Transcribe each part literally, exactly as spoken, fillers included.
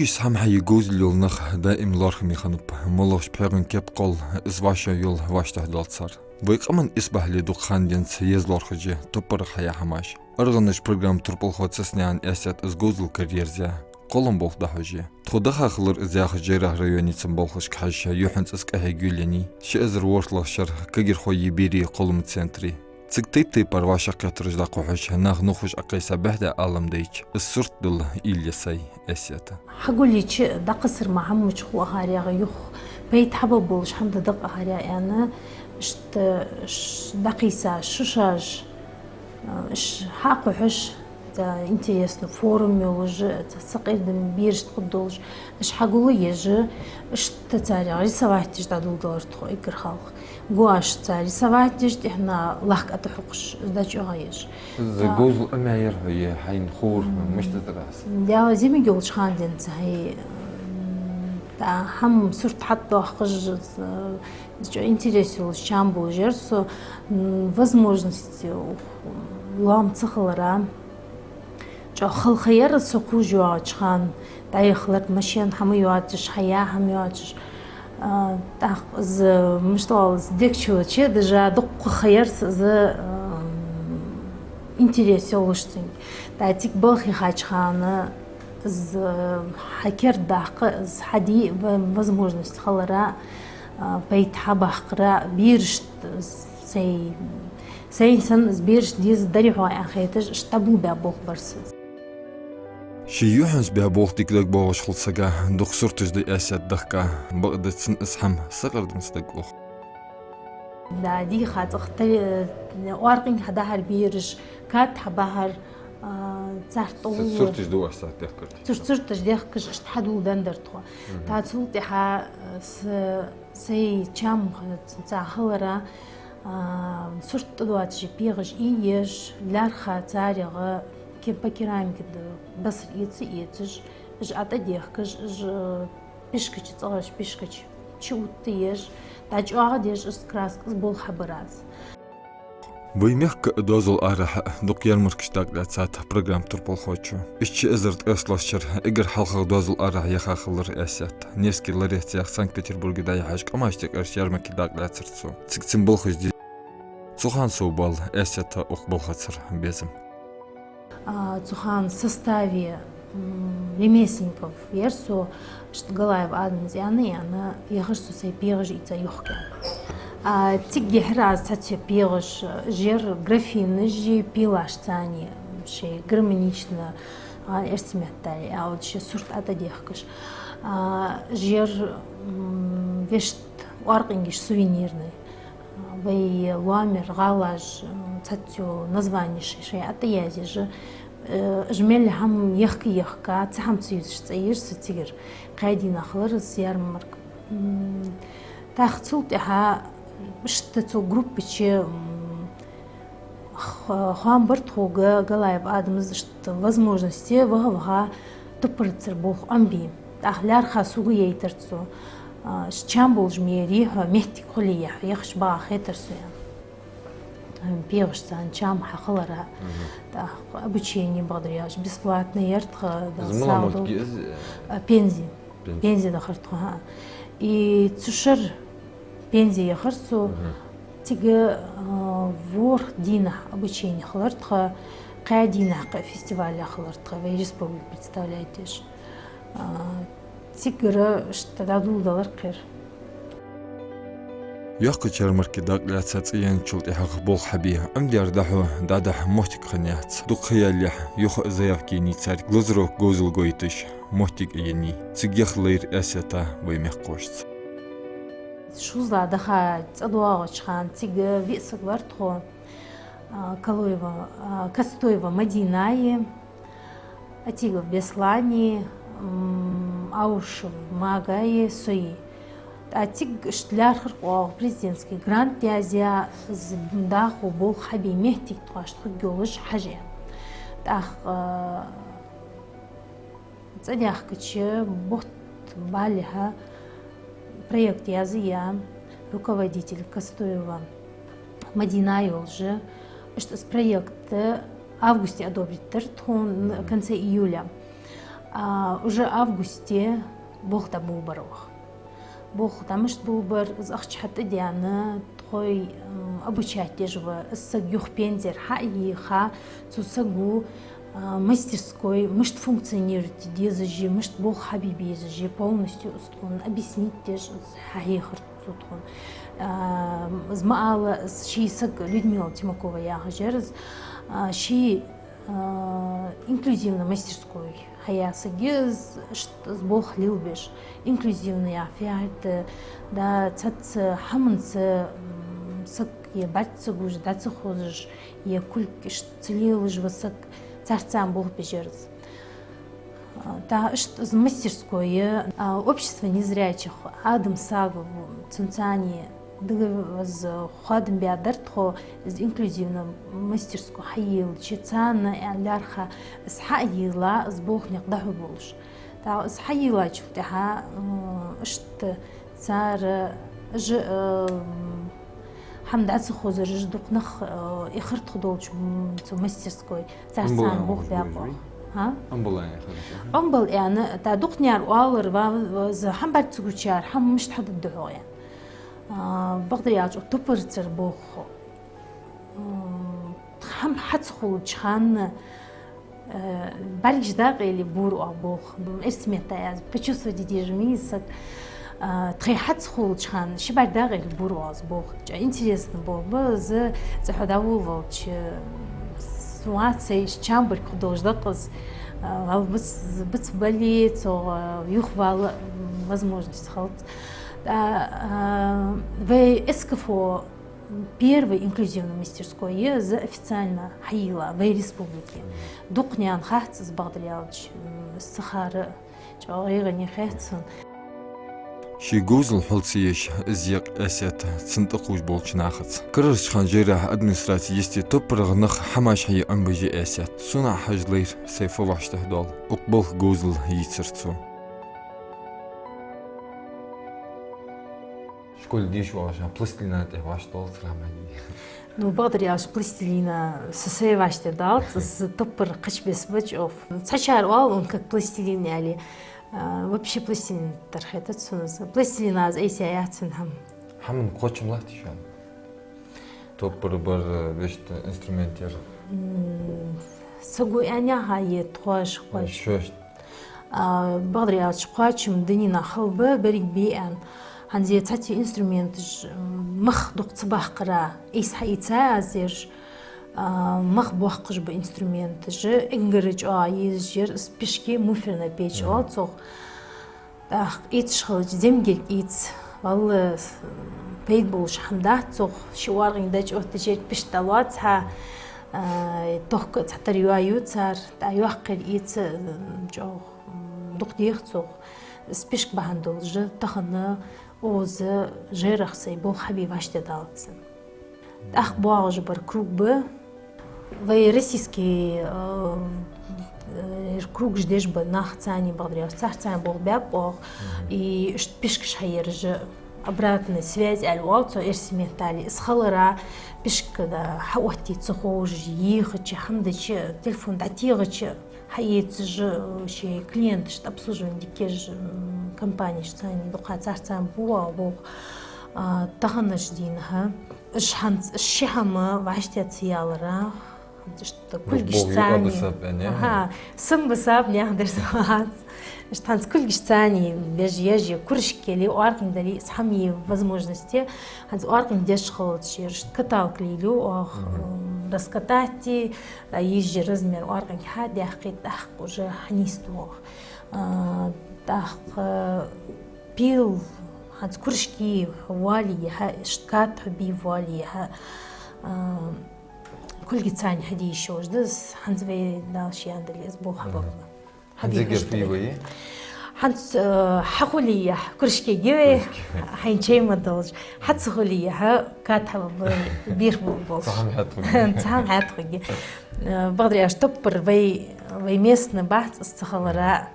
Уж хӀама хьае говзал йола нах даим лоархӀаме хиннаб, моллагӀча пхьегӀан кеп кхолл из вӀашагӀйола вӀаштӀехьадоал цар. Вай къаман исбахьале дукха хана денз еза лоархӀаш я топпарах хьаяь хӀамаш. АргӀанаш программа турпалхо Цецнаькъан Эсета из говзал караерзаяь, кхоллама болх дӀахьош я. Тхо даха хилар из яхача жайрахьа районе цун балхашка хьежжа, юххьанца из къахьега йолаеннай ши эзар ворхӀлагӀча шера кагирхой йий берий кхоллама центре. Цига тайп-тайпара вӀашагӀкхетараш дӀакхухьаш, наха нувхаш Ӏокхайса бӀехдаа Ӏалам дайча, из сурт дилла уйла я сай Эсета. Хьагуллича дӀакхессар ма хӀама мича хул ахарягӀа юха, пайда хьабоалаш хӀама да дакъа ахарягӀа аьнна, иштта ш-, дӀакхийса шушаш, а, ш-, хьакхухьаш, цхьа интересни форум йолаш, цхьа сакъердам берашта хургдолаш, уж хьагулъеш, иштта царех рисовать деш дӀадоладелар тхо эггара хьалха. Гуаш цар рисовать деш, тӀехьа лахка тӀа хьокхаш, дӀачӀоагӀъеш. Из говзал Ӏомаяьр хьо е хьайна ховр мишта дар аз? Даьла зимиг йолча хана денз хьай, м, тӀа хӀама сурт хьатӀадоахаш, чӀоагӀа интерес йолаш чам болаш яр со, м, возможность, лоам ца хилара. ЧӀоагӀа хала ха яр со кхувш йоагӀача хана, дӀаяхаларг машен хӀама йоацаш, хьаяь хӀама йоацаш. А, тӀаккха из мишта оал, из дегчу чу дажа дуккха ха яр са из, ам, интерес йолаш цунга. ТӀаккха цига балха яхача хана из хьа керда даккха, из хьаде ва-, возможность хилара, а, пайда хьабаккхара, берашта сай, сай санна из берашта деза дарий хьо аьнна хеташ, иштта дӀаболабаь болх бар са из. Ший юххьанца баь болх дика дагабоагӀаш хул сага, дукха сурташ да Эсета дахка, бакъда цунна из хӀама сакъердамца дагалоац. Да, дийха цӀагӀа тӀа, э, оаркъинг хьадахьар бераш, кад хьабахьар, а, царна тӀагӀолла. Сурташ да оаш царна дехкар? Цар сурташ дехкаш, иштта хьадоладенна дар тхо. Мгм. ТӀаккха цул тӀехьа, э, с-, сай чам ца хилара, а, сурт тӀадоацаш пегӀаш ийеш, лаьрххӀа царех ке-, по керамике да басар эца эцаш, уж ӀотӀадехкаш, уж, э, пишкача, цӀагӀарча пишкача чу оттаеш, дӀачӀоагӀдеш из краска, из болх хьабар аз. Вай мехка доазол арахьа дукха ярмаркаш дакъа лаьцад программа турпалхочо. Иштта ши эзар ткъаь ислагӀча шера эггара хьалхагӀа доазол арахьа яха хилар Эсета. Невский ларец яха Санкт-Петербурге дӀаяхьаш, къамашта юкъерча ярмарке дакъа лаьцар цо. Цига цун балхаш дий. Цу хана совбоал Эсета укх балхацара безам. А, цу хана в составе, м, ремесленников яр со, иштта Галаев Адамас аьнна, аьнна, яхар со сай пегӀаш ийца юхкӀа. А, цига яхар аз цхьацца пегӀаш, уж яр графинаш а, пилаш цани, шоай гармонично, а, эрсий меттала аьлча, сурт ӀотӀадехкаш. А, уж яр, м, вешта оаркъингаш сувенирни. Вай лоамера гӀалаш, м, цхьацца названеш шоай ӀотӀаязъеш, э, уж мел хӀама ехка-ехка, цхьа хӀама ца юзаш цӀаеш са цигара. Кхаь дийнахьа хилар из ярмарка. М, тӀаккха цул тӀехьа иштта цу группа чу, м, х-, хоам бар тхога, Галаев Адамас иштта возможность ваха-ваха топпарацара болх Ӏомабе. ТӀаккха лаьрххӀа сога яйтар цо, а, ш-, чам болаш ма ярий хьо, моттиг хулий хьо, яхаш багӀа хетар сона. ПегӀаш царна чам хьахилара. Мгм. ТӀаккха обучение бакъдар яхаш бесплатно яр тха, да, из мала сагӀа моттиг долаш. Из, э, а, пензе. Пензе. Пензе дахар тхо, хӀа. И цу шера пензе яхар со. Мгм. Цига, а, ворхӀ дийнахьа обучение хилар тха, кхаь дийнахьа кхы фестиваль хилар тха, вай республика представлять деш. А, цигара иштта дӀадоладелар кхы. Йоккхача ярмарке дакъа лаьца цӀаенначул тӀехьагӀа болх хьабе, Ӏомадаьр дӀахьо дӀадахьа моттиг хиннаяц. Дукха ха ялалехь, юха а заявка еннай царга, Глазуровка говзал гойташ моттиг а еннай. Цига яха лайра Эсета вай мехкахошца. ШозлагӀа даха цӀадоагӀача хана цига виъ саг вар тхо, а, Калоева, а, Костоева Мадинаи, Атигов Беслани, м, Аушев Магаи, сои. ТӀаккха цига иштта лаьрхӀар-кх оаха президентский грант язъяь, из дӀахо болх хьабе моттиг тхоашта хургйолаш хьажа. ТӀаккха, а, цӀадаьхкача бутт балехьа проект язъяь, руководитель Костоева Мадина йолаш, иштта из проект августе одобрить дир тхона, в конце июля. А, уже августе болх дӀаболабар оаха. Болх дӀа мишта болабар, из ахча хьатӀадена, тхой, м, обучать деш ва, из саг юха пенсере хьа а йийха, цу саго, а, мастерской мишта функционировать де дезаш я, мишта болх хьабе безаш я, полностью из тхона объяснить деш, из хьахьехар цо тхона. А, из ма аллара, из ший саг, Людмила Тимакова яхаш яр из, а, ший а, инклюзивни мастерской хьаяь саг я из, ишт-, из болх лелабеш. Инклюзивни яхар фу яхар да, да, цхьацца хӀаманца, м, саг е бӀарга ца гуш, дӀа ца хозаш, е кулг ишт ца лелаш ва саг, царца болх беш яр из. А, тӀаккха ишт из мастерской я, а, общество незрячих Адам Сагов, цунца цхьана дага из хоадам баьдар тхо, из инклюзивни мастерской хьайийлача, царна аьнна лаьрхӀа, из хьайийлла, из болх никъ дӀахьо болаш. ТӀаккха из хьайийллачул тӀехьагӀа, м, ишт цар, уж, м, хӀама дӀа ца хозар, уж дукха нах, э, эхарт худолчу, м, цу мастерской, царца болх баьб оаха. Амбуланий хаза. Амбул аьнна, тӀаккха дукханера оалар, ва, ва, из хӀама бӀарга ца гучар, хӀама мишта хьадергда хьо аьнна. А, бакъдар аьлча, топпарцара болх, м, хӀама хьа ца хулача хана, э, бӀаргаш дакъа яле бора оаха болх. М, эрсий меттала аьлча, почувствовать де дезаш ма йий саг, а, тхоай хьа ца хулача хана, ши бӀарг дакъа яле бора оаха из болх. ЧӀоагӀа интересни болх ба из, цӀи хьо дӀаволавелча, м, ситуацеш чам барг худолаш да-кх из, а, вала бац-, бац бале, цо, а, юхавала, м, возможность хилац. ТӀаккха, а, вай СКФО первый инклюзивни мастерской я из официально хьайийлла вай республике. Дукха наьха хац из, бакъдар аьлча, м, из ца хар чӀоагӀа гӀайгӀане хет сона. Ший говзал хьулъеш из екъа Эсет цунна тӀакхувш болча нахаца. Карарча хана жайрахьа администраце йисте топпарах нах хӀамаш хьае Ӏомабеш я Эсет. Сона хьажа лайра сай фу вӀаштӀехьадоал укх балха говзал йийцар цо. Школе дийша вагӀаш пластилина тӀа вӀаштӀехьадоалацар хӀама хьаде. Ну, бакъдар аьлча, пластилина со сай вӀаштӀехьадалац, из топпар кхыча беса ба чӀоагӀа. Цхьачар оал, он как пластилин аьле. А, вообще пластилин тара хетац сона из. Пластилина аз айса яц цун хӀама. ХӀаман кхоачам латтий шоана? Топпар бар, вешта инструмент яр. М, саго аьнна хьа е тхоаш кхоачам? Шоашта. А, бакъдар аьлча, кхоачам дунен хьалха ба, берригаш бе аьнна. ХӀанз е цхьацца инструменташ, м, мах дукха ца баккхара, айса хьаийцай аз ераш, а, мах боаккхаш ба инструменташ, эггара чӀоагӀа езаш яр из пишки муферная печь оал цох. ТӀаккха ийцаш хилча, земгерг ийца, валлахӀи, пайда болаш хӀама дац цох, ши оаргӀинг дӀачӀоттадича, пишк дӀалоац хьа, а, тохка а цхьатарра йоаю цар, тӀаккха йоккхар ийца, м, чӀоагӀа, м, дукха дех цох. Из пишк бахьан долаш, тахан укхаза жайрахьа сай болх хьабе вӀаштӀехьадалац. ТӀаккха боагӀаш бар круг ба. Вай российски, э, э, кругаш деш ба нах, царна бакъдар аьлча, царца болх баьб оаха. И ишта пишкаш хьаераш, обратная связь аьле оал цох эрсий меттала. Из хилара пишк да хьаоттае ца ховш, ехача, хӀама дича, телефон дӀатехача, хьаэцаш, э, шоай клиенташта обслуживание деш, м, компанешца, царна дукха, царца бу а болх. А, таханарча дийнахьа, уж хӀанз ши хӀама вӀаштӀехьа ца ялара, хӀанз ишта кулгашца. Аха, сам ба саб наьха дер вац. Ишта хӀанз кулгашца беш еш, е кружки яле, оаргӀинг дале, из хӀама е возможности. ХӀанз оаргӀинг деш хилча, ераш каталог лелаю оаха, м, раскатать де, а, езача размер оаргӀинг хьадаьккхе, тӀаккха уже хьанийсду оаха. А, тӀаккха пил, хӀанз кружки вале а, ишта кад хьабе вале а, а, кулгаца хьаде йиш йолаш да из, хӀанз вай Дала ше аьнна дале, из болх хьабергба. ХӀанз эггара фу я вай? ХӀанз, э, хьахуле а, кружки я вай, хьайна чай ма долаш. Хьа ца хуле а, кад хьабе, бирх бу болаш. Цхьа хӀама хьатӀахьоргья. Цхьа хӀама хьатӀахьоргья. Э, бакъдар аьлча, топпар вай, вай местни бац, из ца хилара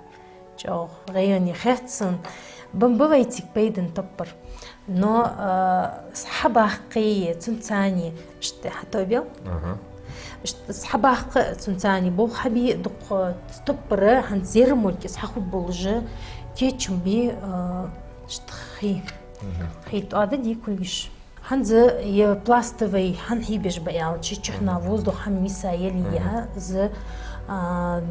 чӀоагӀа гӀайгӀане хет сона. Бан ба вай цига пайдана топпар. Но, э, хьабаккхе, цунца ишта хьатӀабел. Аха. Иштта из хьабаккха, цунца цхьана болх хьабе, дукха топпара хӀанз ер морг из хьахургболаш, кечам бе, а, иштта хий. Хий тӀоададий кулгаш. ХӀанз ер пластовый хӀама хьийбеш ба аьлча, чухьнахьа воздух хӀама миса яле а, из, а,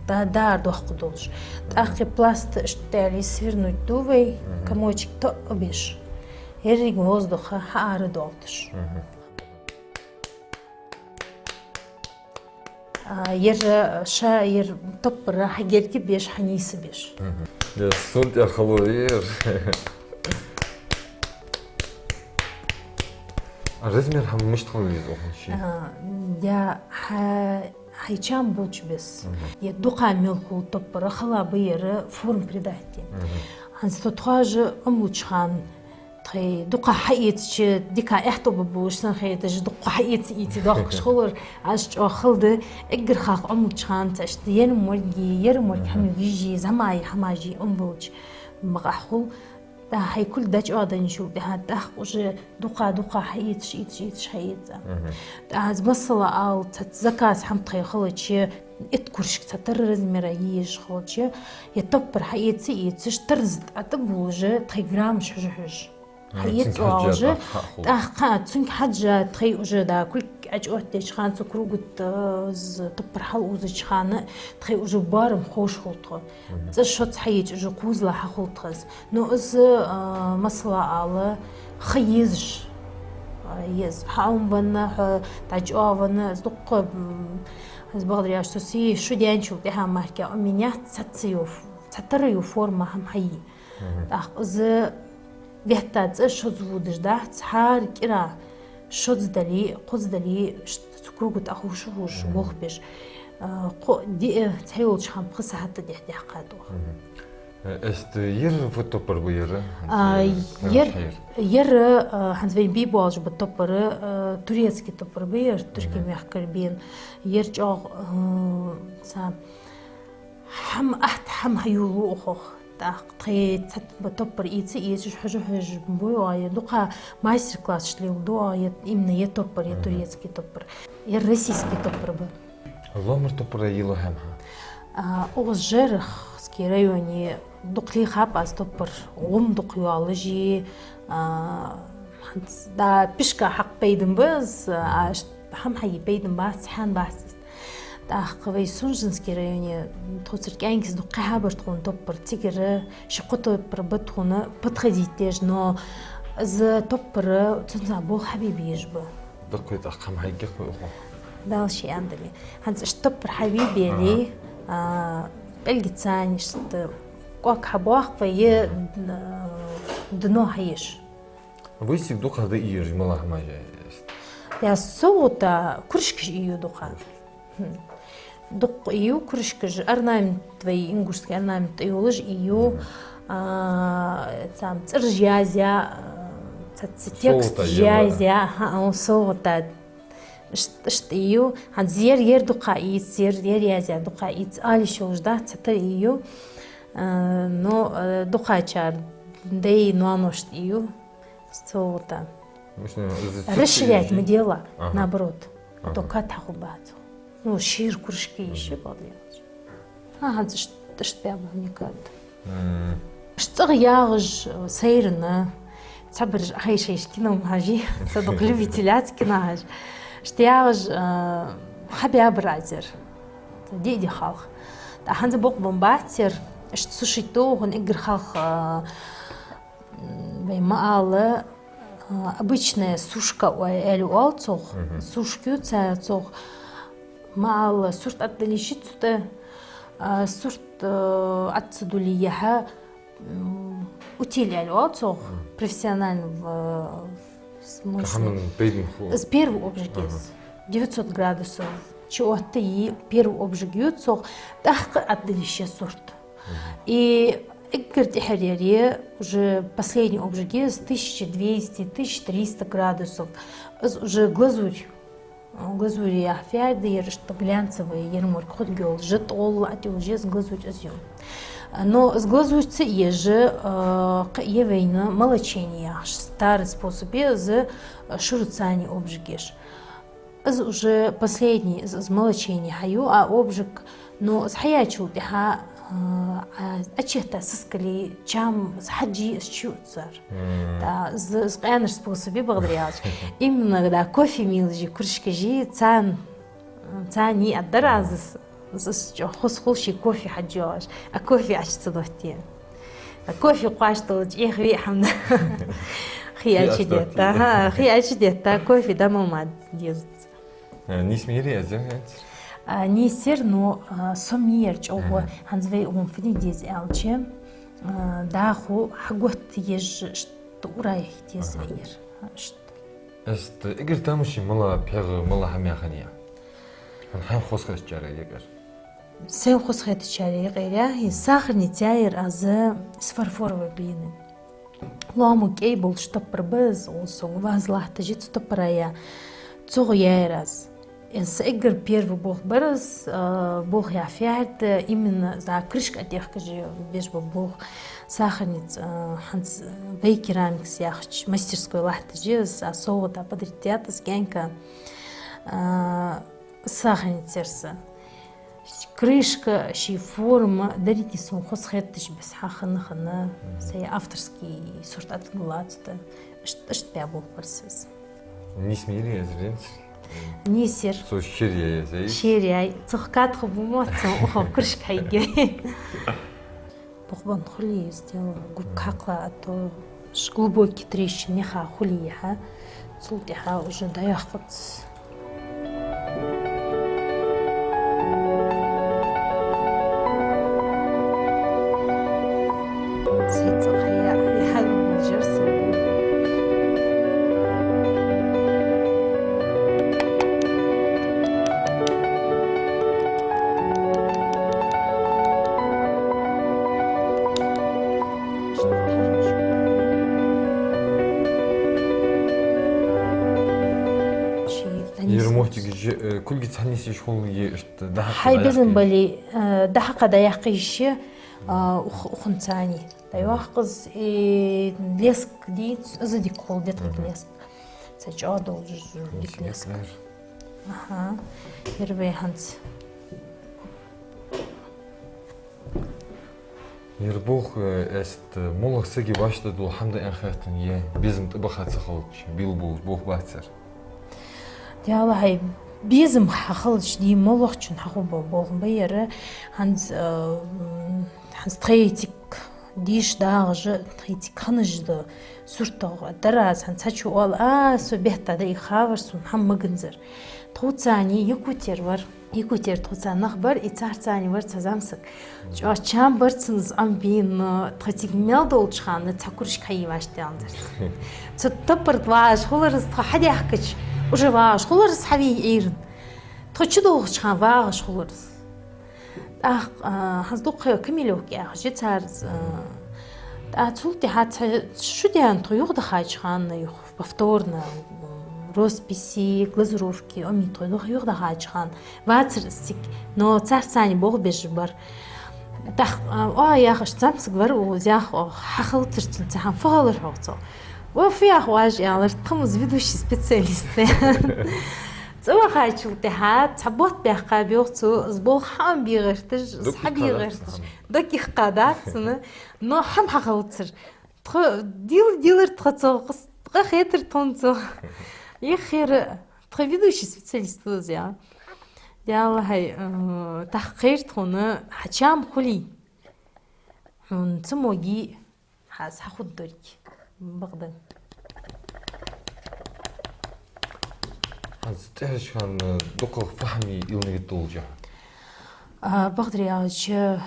да-, даар доккха долаш. ТӀаккха пласт иштта аьле свернуть ду вай, комочек тоъабеш. Еррига воздух хьаара доалдаш. А, ер ша, ер топпара хьагерга беш, хьанийсбеш. Мгм. Ер сона тӀехьа хало ер. А размер хӀама мишта хила веза укхун ший? А, ер хьа-, хьай чам болча бесса. Мгм. Ер дукха мел хул топпара, хала ба ер форма придать де. Мгм. ХӀанз тхо тхоаш Ӏомалуча хана тхоай дукха хьаэцача, дика аьттув ба болаш санна хеташ, дукха хьаэца, эца доахкаш хулар, аз чӀоагӀа хала да, эггара халкъ Ӏомалуча хана цхьа иштта ер морги, ер морг хӀама вижи, зӀамига хӀамаши Ӏомабалча бакъахьа хул. ТӀаккха хьай кулг дӀачӀоагӀденначул тӀехьагӀа тӀаккха уже дукха, дукха хьаэцаш, эцаш, эцаш хьаэца. Мгм. ТӀаккха аз масала ала, цхьа заказ хӀама тхоай хилча, итт кружка цхьатарра размера е езаш хилча, ер топпар хьаэца, эцаш, тарз тӀа тӀабувлаш, тхоай граммаш хьожа, хьожаш. Мгм. Хьаэца, цунга хьежжа оалаш, тӀаккха хьахул. ТӀаккха цунга хьежжа тхоай уже, да, кулг Ӏочуоттадеча хана, цу круга тӀа, э, из топпар хьалузача хана, тхоай уже барам ховш хул тхо. Мгм. ЦӀа шозза хьаеча уже кхозлагӀа хьахул тха из. Но из, а, масала ала, ха езаш, а, еза. ХьаӀомавенна, хьо дӀачӀоагӀвенна, из дукха, м, из бакъдар аьлча, со се шу даьнначул тӀехьагӀа мара Ӏомаеннаяц, цхьацца йола ф-, цхьатарра йола форма хӀама хьае. Мгм. ТӀаккха из ветта цӀа шозза водаш дац, хӀара кӀира шозза дале, кхозза дале, ш-, цу круга тӀа ховш, ховш, мгм, болх беш. А, кхо-, диъ, цхьайолча хана пхи сахьат тӀа дехьа-дехьа кхаьду. Мгм. Э, иштта ер фу топпар ба ер? А, э, ер, хьаер. Ер, а, хӀанз вай бе боалаш ба топпар, а, турецкий топпар ба ер, Туркий, мгм, мехкара бена. Ер чӀоагӀа, а, цхьа хӀама, атта хӀама хьайолалу укхох. ТӀаккха тхоай цхьатта ба топпар эца, эцаш, хьожа, хьожаш ба оаха, дукха мастер-классаш леладу оаха, именно ер топпар, ер, мгм, турецкий топпар, ер российский топпар ба. Лоамара топпар йилла хӀама хьа? А, укхаза Жарахский районе дукха лийхаб аз топпар, гӀум дукха йоаллаш, а, хӀанз, да, пишка хьакха пайдана ба из, а, аш хӀама хьае пайдана бац, хьан бац из. ТӀаккха вай Сунженский районе тхоцара кӀаьнкаша дукха кхехьабар тхона топпар, цигара ши-кхо топпар ба тхона подходить деш, но из топпар цунца болх хьабе безаш ба. Даккхий тӀаккха хӀама хьайгахь вай укхо. Дала ший андали. ХӀанз иштта топпар хьабе беле, ага, а, пӀелгаца иштта кӀок хьабоаккх вай, е, мгм, д-, дно хьаеш. Вай цига дукха да иеш, мала хӀамаш я? Я со гӀута кружкаш ию дукха. Хм. Дукха ию кружкаш, орнамент вай, ингушский орнамент тӀайолаш ию. Мгм. А, цхьа цӀераш язъя, а, цхьа, цхьа текст, со гӀута язъя, хӀа, со гӀута. Ишт-, иштта ию. ХӀанз ер, ер дукха ийц, ер, ер язъяр дукха ийц, ала йиш йолаш дац, цхьатарра ию. А, но, а, дукхачар дай, ноаношта ию. Со гӀута. Мишта, из расширять ма делла, ага, наоборот. Ага. А то кад хьахулбац. Ну, шера кружка е йиш я, мгм, бакъдар аьлча. А, хӀанз иштта, иштта баьб хьона кад. Мм. Иштта цӀагӀа ягӀаш, э, сайран, цхьабараш хьайша-хьайша кино хьажа, са дукха любитель яц кино хьажа. Иштта ягӀаш, э, хьабаьбар аз ер. Диъ ди халха. ТӀаккха хӀанз бокъо бац ер, иштта сушить ду хьона эггара халха, э, М, вай ма аллара, а, обычная сушка, ой, аьле оал цох. Мгм. Сушка ю цар цох. Ма аллара, сурт атта дала йиш я цу тӀа. А, сурт, а, атта ца дулле яхьа, м, утиль аьле оал цох. Мгм. Профессионально в, в смысле. Кхы хӀаман пайдана хул. Из первый обжиг я из. Ага. Девятьсот градусов чу отта е первый обжиг ю цох. ТӀаккха атта дала йиш я сурт. Мгм. И эггара тӀехьара яр уже последний обжиг я из, тысяча двести, тысяча триста градусов. Из уже глазурь. Глазурь яха ферда яр, иштта глянцевый, ер морг хургйолаш, жат гӀолла атта йолаш я из глазурь из ю. Но из глазурь ца еш, э, кхы я вайна молочение яхаш, старый способ я из, э, шура цани обжиг еш. Из уже последний, из, из молочение хьаю, а обжиг, ну, из хьаяьчул тӀехьа, а, а, ачетта сискали чам из хьажжи из чуцар. Мм. Да, из, из къаьнара способ я, бакъдар аьлча. Именно, да, кофе мелаш я кружкаши, царна, царна йиӀад дар аз из, из, из чӀоагӀа хоза хул ший кофе хьажжоагӀаш. А кофе Ӏочу ца доттий. А кофе кхоачаш долча эхь виъ хьамна. Хий Хий Ӏочу детта, ха, хий Ӏочу детта, кофе дӀа мала ма дезац. Э, нийса ма йий ер, э, зен хӀанз? А, нийса яр, но, а, со ма йий ер чӀоагӀа. Мгм. ХӀанз вай укхун фу де деза аьлча, а, дӀахо хьаготта еш, иштта ура яхьа деза Ага. ер. Иштта. Иштта эггара тамашийна мала пхьегӀа, мала хӀама яханья? ХӀанз хьайна хоза хетачарех юкъера. Сайна хоза хетачарех юкъера, из сахарница яьяр аз, из фарфоровый блины. Лоам кӀай болаш топпар ба из, укхаза ваза латташ я цу топпара я. Цох яьяр аз. Из са эггара первый болх бар из, а, болх я ферда, именно за крышка тӀехкажи беш ба болх. Сахарница, а, хӀанз вай Керамикс яхача мастерской латташ я из, а, совгӀата подарить даьд из кӀаьнка, а, сахарницерса. Крышка, ший форма дарийта сона хоза хеташ бес хьахинна-хинна, Мгм. сай авторский сурт атгулац да. Ишт-, иштта баь болх бар са из. Нийса ма йий ер, зен? Нийса яр. Со шера яьй из, ай? Шера яьй. Цох катха бу моццан, уха крышка хьайга. Бухбан хулий из дела, губка Мгм. хьакхла, а то ш-, глубокий трещина яха хулий яха. Цул тӀехьа уже дӀаяккхац. Сецахьа, яхьа вижар са. Ер моттигаш, э, кулгаца хьанийсъеш хул е иштта дӀахьакха Хьай дӀаяхкий? Безам бале, э, дӀахьакха дӀаяьккхай йиш я, а, ух-, уханцани. ДӀайоаккх из, и леск дийца, из дика хул, детхьаркхий Мгм. леск. Цхьа чӀоагӀа долаш дика Интересно. леск. Аха. Ер вай хӀанз. Ер болх, э, эст, э, моллагӀа сага вӀаштӀехьадола хӀама да аьнна хетаргда е безам тӀабаха ца хилча, бил болх, болх бацар? Даьла хьай, безам хьахилча, дий моллагӀчун хьахул бола болх ба ер, хӀанз, э, м, хӀанз тхоай цига дийша дагӀаш, тхоай цига хиннаш да суртагӀа дар аз, хӀанз цхьачо оал, а, со бетта да, и хабар сона хӀама маганзар. Тхоцани Якутера вар. Якутера тхоца нах бар, и царцани вар цхьа зӀамсаг. ЧӀоагӀа чам бар цун из Ӏомабе, но тха цига мел долча хана цхьа кружка хьае вӀаштӀехьанзар. Цу топпара тӀа вагӀаш хулар из, тхо хьадаьхкача, уже вагӀаш хулар из хьавеи Ӏуйрийна. Тхо чудолхача хана вагӀаш хулар из. ТӀаккха, а, хӀанз дукха Камилёвка яхаш я цар из, а, тӀа цул тӀехьа цхьа шу даьнна тхо юхадахача хана юха повторно, м, росписи, глазуровки, омитхой, ну, юхадахача хана вацар из цига, но царцани болх беш бар. ТӀаккха, а, о, яхаш, зӀамсаг вар, о, зяха, о, хьахилацар цунца, хӀама фу хилар хьогӀ цо. О, фу яха важ, аьлар, тхо-м из ведущий специалист. ЦӀавахачул тӀехьа цхьа бутт баьккха бегӀ цо, из болх хьа ма бе гӀерташ, из Дукха хьа бе халац гӀерташ. хӀама. Дакъа кхаьдац цунна, но хӀама хьахилацар. Тхо дил-, дилар тхо цох, къа хетар тхона цох. Иххера тхо ведущий специалист ваза. Даьла хьай, э, тӀаккха кхер тхона хьа чам хулий. Хьона ца моги хьа из хьахургдолга, бакъда. ХӀанз тӀехьарча хана дукхагӀа фу хӀама йий илнигит долча? А, бакъдар аьлча,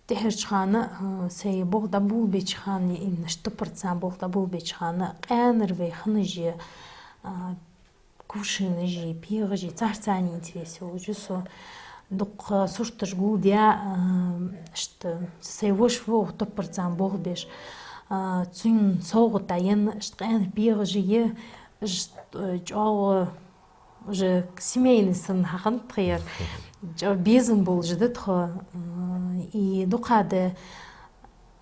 тӀехьарча хана, а, сай болх дӀаболабеча хана, именно иштта топпарца болх дӀаболабеча хана, къаьнара вай хиннаш я, а, кувшинаши, пхьегӀаши, царцани интерес йолаш я со. Дукха сурташ гулдаь, а, иштта, са сай воша ва укх топпарца болх беш. А, цунна совгӀата енна, иштта къаьна пхьегӀаш я, иштта, э, чӀоагӀа уже семейный санна хьахиннад тха ер. ЧӀоагӀа безам болаш да тхо. А, и дукха да,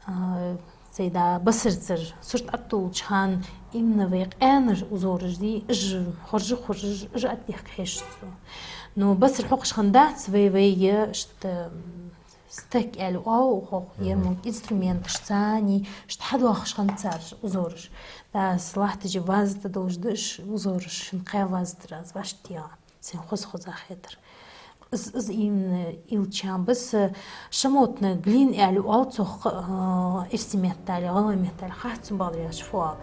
а, Тайда басарцара сурт аттулча хана именно вай къаьнара узораш дий, уж хоржа-хоржаш, уж атта дехка хьежаш со. Но басар хьокхаш хиннадац вай, вай, иштта стек аьле оал укхох, Мгм. ер мо инструменташца, иштта хьадоахаш хиннад цар узораш. Да, аз латтача ваза тӀа долаш да уж узораш, шин кхаь ваза тӀара аз вӀашагӀтеха. Сайна хоза-хоза хетар. Из, из именно илчам бас, э, шамотна глин аьле оал цох, э, эрсий меттала, гӀалгӀай меттала, хац сона, бакъдар аьлча, фу оал.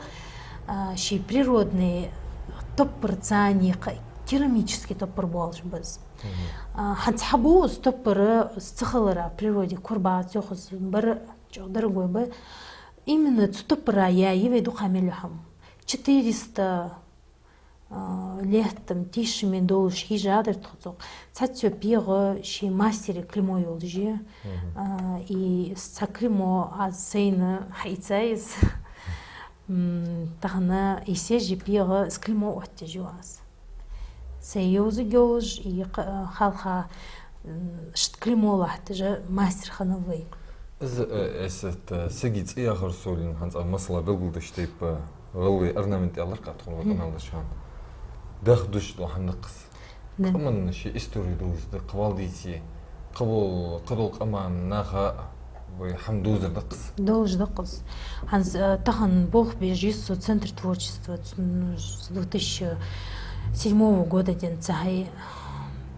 А, ший природный топпарца, кхы керамический топпар болаш ба из. Мгм. А, хӀанз хьабу из топпар, из ца хилара, природе кора багӀац йоах из, бара чӀоагӀа дорогой ба. Именно цу топпара яь я вай дукха мел йола хӀама. Четыреста а, лет, там, тешаме долаш хьийжадар тхо цох. Цхьацца пегӀа ший мастера клеймо йолаш я. Мгм. А, и цхьа клеймо аз сайна хьаийцай из. М, тахан из сежа пегӀа из клеймо оттаеш я аз. Сай йовзаг йолаш, и кха-, халха, м, иштта клеймо латташ мастер хиннав вай. Из, э, эсет, э, сага цӀи яхар совлин хӀанз а масала белгалдеш тайпа гӀалгӀай орнамент аьлар-кх тхона, Мгм. къамаьл деш хана. Даха дувцаш дола хӀама да-кх из. Да. Къаман ший истори долаш да, кхы валдийце, кхы бол-, кхы дола къаман наха вай хӀама дувзар да-кх из. Долаш да-кх из. ХӀанз, э, тахан болх беш я со Центр творчества, ц-, н-, с две тысячи седьмого года денз цахьа,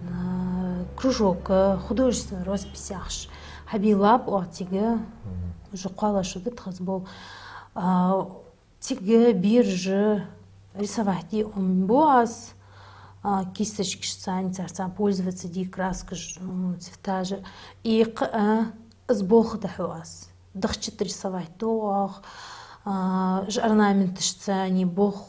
э, кружок, э, художественная роспись яхаш. Хьабийлаб оаха цига, Мгм. уже кхоалагӀа шу да тха из бола. А, цига бераша рисовать де Ӏомабу аз, а, кисточкашца, царца пользоваться де, краскаш, м, цветажа. И кхы, а, из болх дӀахьу аз. Дахча тӀа рисовать ду оаха, а, уж орнаменташца болх,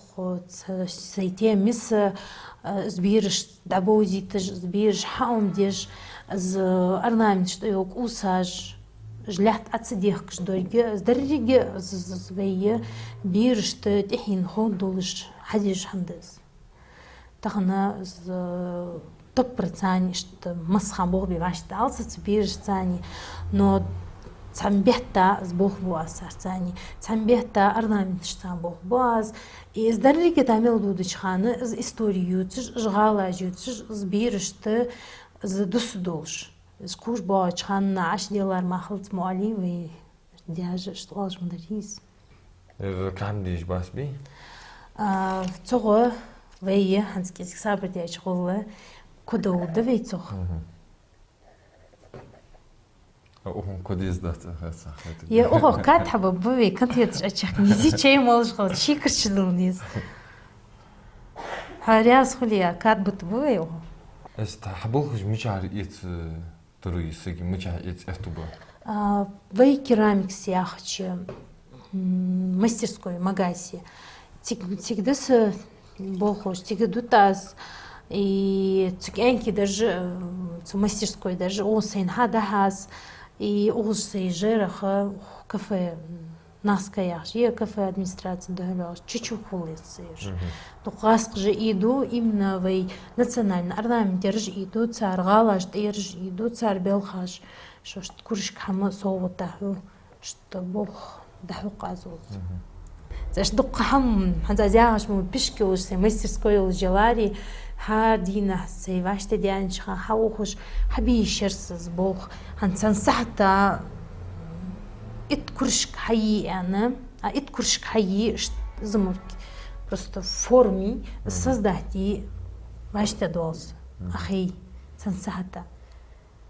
ц-, сай тема миса, а, из берашта дӀабовзийташ, из бераша хьаӀомадеш, из орнаменташ тӀайола кӀувсаш, уж лаьтта Ӏо ца дехкаш деррига, из деррига из, из, из вай берашта тӀехьенна ховргдолаш хьадеш хӀама да из. Тахан из топпарца иштта массахана болх бе вӀаштӀехьадалац цу берашца, но цхьан бетта из болх бу аз царца, цхьан бетта орнаменташца болх бу аз. И из деррига дӀа мел дувцача хана, из истори ювцаш, уж гӀалаш ювцаш, из берашта из дусаргда долаш. Из кхувш боагӀача хана Ӏаш делар мара хилац мо аьле вай, даьша иштта оалаш ма дарий из. Ер кхы хӀама дезаш бац бий? А, цу гӀо вай е, хӀанз кӀезига сабар даьча гӀолла, кодол да вай цох. Мгм. А укхун ко деза дац, а, ха, ца хетар. Е, укхох кад хьаба ба вай, конфеташ Ӏочакхнийза, чай молаш хилча, ши кирча дулнийза. Хьо раьза хуле, кад бита ба вай укхох. Эс та хьаболхаш мичара эца таро я, сага мичахьа эца аьттув ба? А, вай керамикас яхача, м, мастерской, магасе. Цига, цига да са болхаш, цига дут аз, и цу кӀаьнке даржа, э, цу мастерской даржа, укхаза сайна хьадахьа аз, и укхаза сай жайраха кафе, м, Наска яхаш, е кафе администраци духьал йоагӀаш, чу-чу хул из сай уж. Мгм. Дукха гӀазкхаша ийду, именно вай национальный орнамент ераш ийду, цар гӀалаш тӀаераш ийду, цар белхаш, шоашта куршк хӀама совгӀата хьу. Иштта болх дӀахьу-кх аз укхаза. Мгм. Цхьа иштта дукха хӀама, хӀанз аз яхаш мо пишк йолаш, сай мастерской йолаш яларе, хӀара дийнахьа сай вӀаштӀехьадаьннача хана хьаухаш, хьабе йиш яр са из болх. ХӀанз цхьан сахьата итт куршк хьае аьнна, а итт куршк хьае иштта замурки. Просто форми Мгм. создать е вӀаштӀехьадоал са. Мгм. Ахай, цхьан сахьата.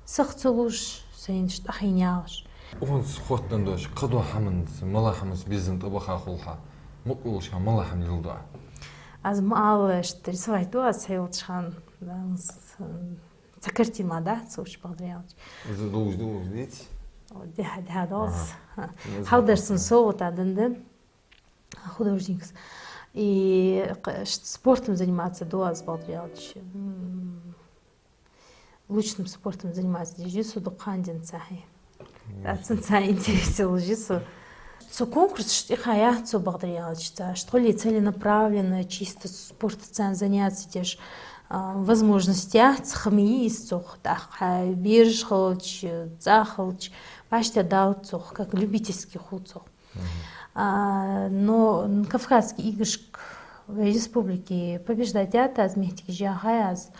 Сих ца лувш, сайна иштта ахийна яхаш. Укхунца хоттаденна дош, кхыдола хӀаманца, мел хӀаманца безам тӀабаха хул хьа, мукъа йолаш хьа мел хӀама леладу Ӏа? Аз ма аллара, иштта рисовать ду аз цхьайолча хана, да, с-, цхьа картина ма дац, уж бакъдар аьлча. Из долаш да, уж деций? О, дехьа, дехьа долаш. Ага. Из Хьалдар сона совгӀата денна да художникас. И кх-, ш-, спортом заниматься ду аз, бакъдар аьлча. М, лучным спортом заниматься деш я со дукха хана денз цахьа. Мгм. Цунца интерес йолаш я со. Цу конкурсашта тӀехьа яц со, бакъдар аьлча, цхьа, иштта хуле целенаправленно, чисто спортаца заняться деш, а, возможность яц, хӀама я из цох, тӀаккха бераш хилча, цӀа хилча, вӀаштӀехьадалац цох, как любительский хул цох. А, но Кавказские игрышка в республике побеждать даьд аз, моттигаш яьхай аз.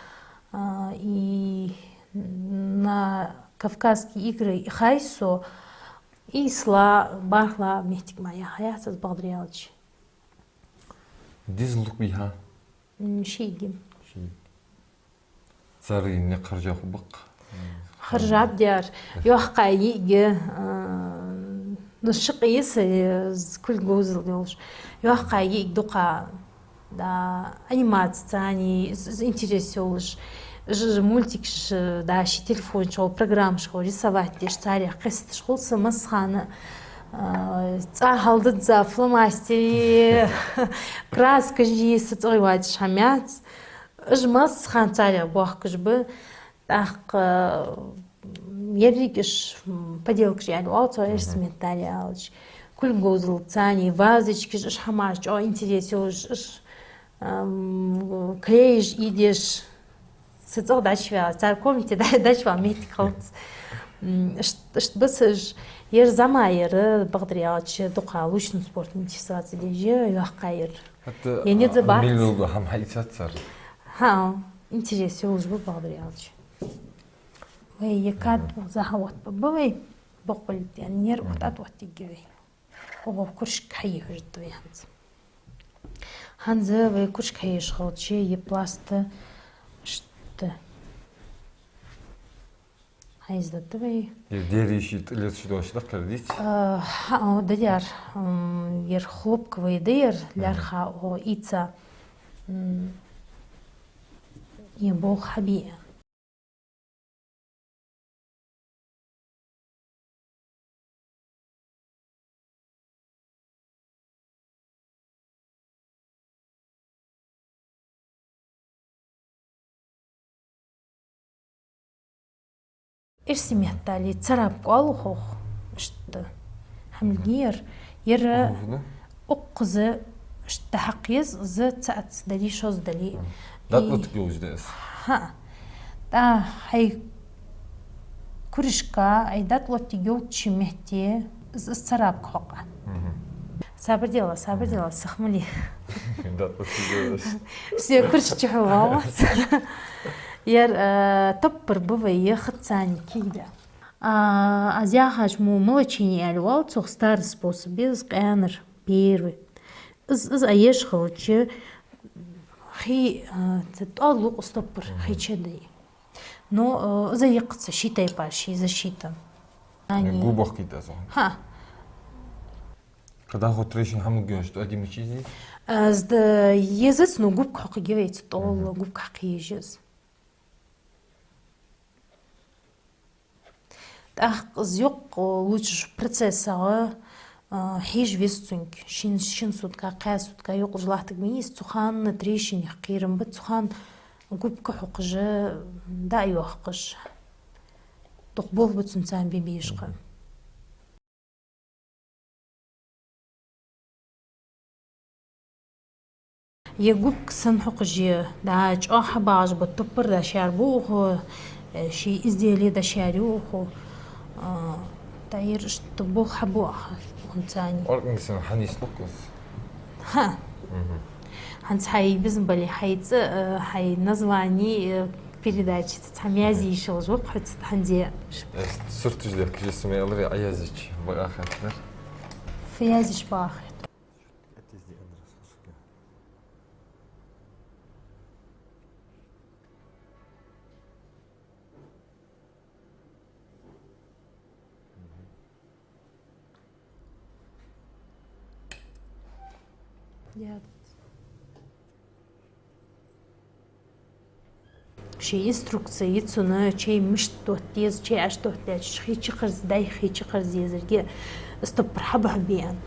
А, и на Кавказские игры яьхай со, ийслагӀа, бархӀлагӀа моттиг мара яьхай аз, бакъдар аьлча. Дезал дукха бий хьа? М, шийга. Шийга. Цар никъ харжа хургбац? Харжаб дер. ЙоккхагӀа йиӀиг, а, ну, ши къе я са, э, кулг говзал йолаш. ЙоккхагӀа йиӀиг дукха, да, анимаци цани, из, из интерес йолаш. Уж, уж мультикаш, да, ший телефон чу программаш хьо рисовать деш, царех кхесташ хул са массахана, а, цӀа хьалдизза фломастери, краскаш я са цӀагӀа вадаш хӀама яц. Уж массахана царех бохкаш ба. ТӀаккха, м, ерригаш, м, поделкаш аьле оал цох, эрсий меттала аьлча. Кулг говзал цани, вазочкаш, уж хӀамаш чӀоагӀа интерес йолаш, уж, ам, клейш, ийдеш. Са цӀагӀа дӀачуваьлча, цар комнате дӀа-, дӀачуваьлча моттиг хилац. М, ишт-, ишта ба са уж. Ер зӀамагӀа яр, бакъдар аьлча, дукха лыжным спортом интересоваться деш я, йоккхагӀа яр. ХӀаьта, я не а, забарц. Мел йола хӀама хьаийцад цар. ХӀа, интерес йолаш ба, бакъдар аьлча. Вай е кад захьа оттабаь ба вай, боккъал ден ер оттад оттиге вай. Оаха кружка хьае хьожаргда вай хӀанз. ХӀанз вай кружка хьаеш хилча, е пласт ишта хьаийзадергда вай. Ер дерриш, тӀалецаш дош даккхар диц? А, хӀа, о, да дер, м, ер хлопковый да ер, лаьрхӀа, о, ийца, м, е болх хьабе. Эрсий меттала царапка оал укхох, ишта хӀама лгийяр. Ер укхаза ишта хьакха еза, из цаӀ-цаӀ дале, шозза дале. ДатӀа лоттаргйолаш да из? ХӀаа. ТӀаккха хьай кружка, хьай датӀа лоттаргйолча метте из, из царапка хьокха. Сабар делахь, сабар делахь, сахмали. ДатӀа лоттаргйолаш. Всё, кружка чу хьувалац. Ер, э, топпар ба вай, е хатцани кийда. А, аз яхаш мо молочение аьле оал цох, старый способ, из къаьнара, первый. Из, из а еш хилча, хий, а, ца тӀоал лукъ стоппар, хий чу дий. Но, а, из а йикхац ший тайпара, ший защита. Ани гу бохкийта аз. ХӀаа. Кхы дӀахо трещина хӀама лгийош, тӀоадимачи зи? А, из да езац, но губка хьокхаргья вай цу тӀоал, губка хьакха еза из. ТӀаккха из йоккха лучаш процессагӀа, а, хьежа веза цунга. Шин, шин сутка, кхаь сутка йокъалуш латтаргма из, цу хана трещинех кхерам ба, цу хана губка хьокхаш, дӀа а йоаккхаш. Дукха болх ба цунца бе безаш хана. Е губка санна хьокхаш, да, чӀоагӀа хьабагӀаш бола топпар дӀашаьрбу укхо, э, ший изделие дӀашаьрю укхо. А, тӀа ер ишта болх хьабу аха, хӀанз цани. Организм хьанийслу укхаза. ХӀаа. ХӀанз хьай безам бале, хьай цӀи, э, хьай названи, э, передачаца цхьа язъе йиш йолаш ва-кх хьоца хӀанз. Э, сурташ дехкаш, сумелари а язъеча, бакъахьа хетар. Фу язъеш бакъахьа хет? Ший инструкци я цун, чай мишта дотта деза, чай Ӏаш дотта деза, хий чу кхарза, дайх хий чу кхарза езаргья, стоппар хьабахьа беан.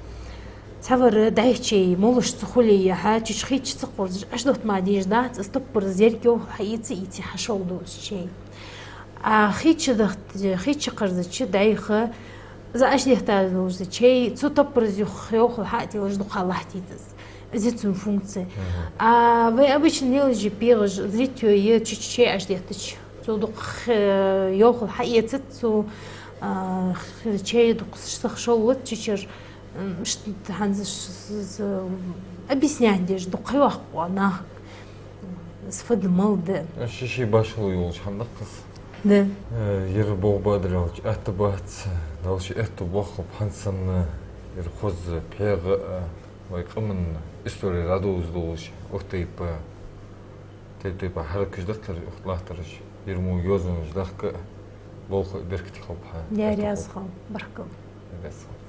Цхьавар дайх чай молаш ца хуле яхьа, чу хий чу ца кхарзаш, Ӏаш дотта ма дезаш дац, стоппар зерг йохал хьаийца, ийца хьашол доза чай. А хий чу дахта, хий чу кхарзача дайха, из Ӏаш дехта долаш да чай, цу топпарза юха йохал хьа а тилаш дукха латтийта из. Из я цун функци. А вай обычно лелаш я пегӀаш, из ритьё я, чу чай Ӏаш деттача. Цо дукха, э, йохал хьаэцац, цо, а, х-, чай дукха сахьа шоллац чу чура. М, ш-, хӀанз ш-, с-, с-, объяснять деш дукха йоах-кх нах. Из фу да, мала да. Ши-ши башхало йолаш хӀама да-кх из. Да. Э, ер болх ба дар аьлча, атта бац, Дала ший аьттув боаккхалба хӀанз санна, ер хоза пхьегӀа а, вай къаман истори дӀадовзадолаш, укх тайпа, тайп-тайпара хьаракаташ дахкар укх латтараш, ер мо йоазонаш дахка а, болх а беркате хилба хьа. Даьла раьза хилва, баркал. Раьза хилва.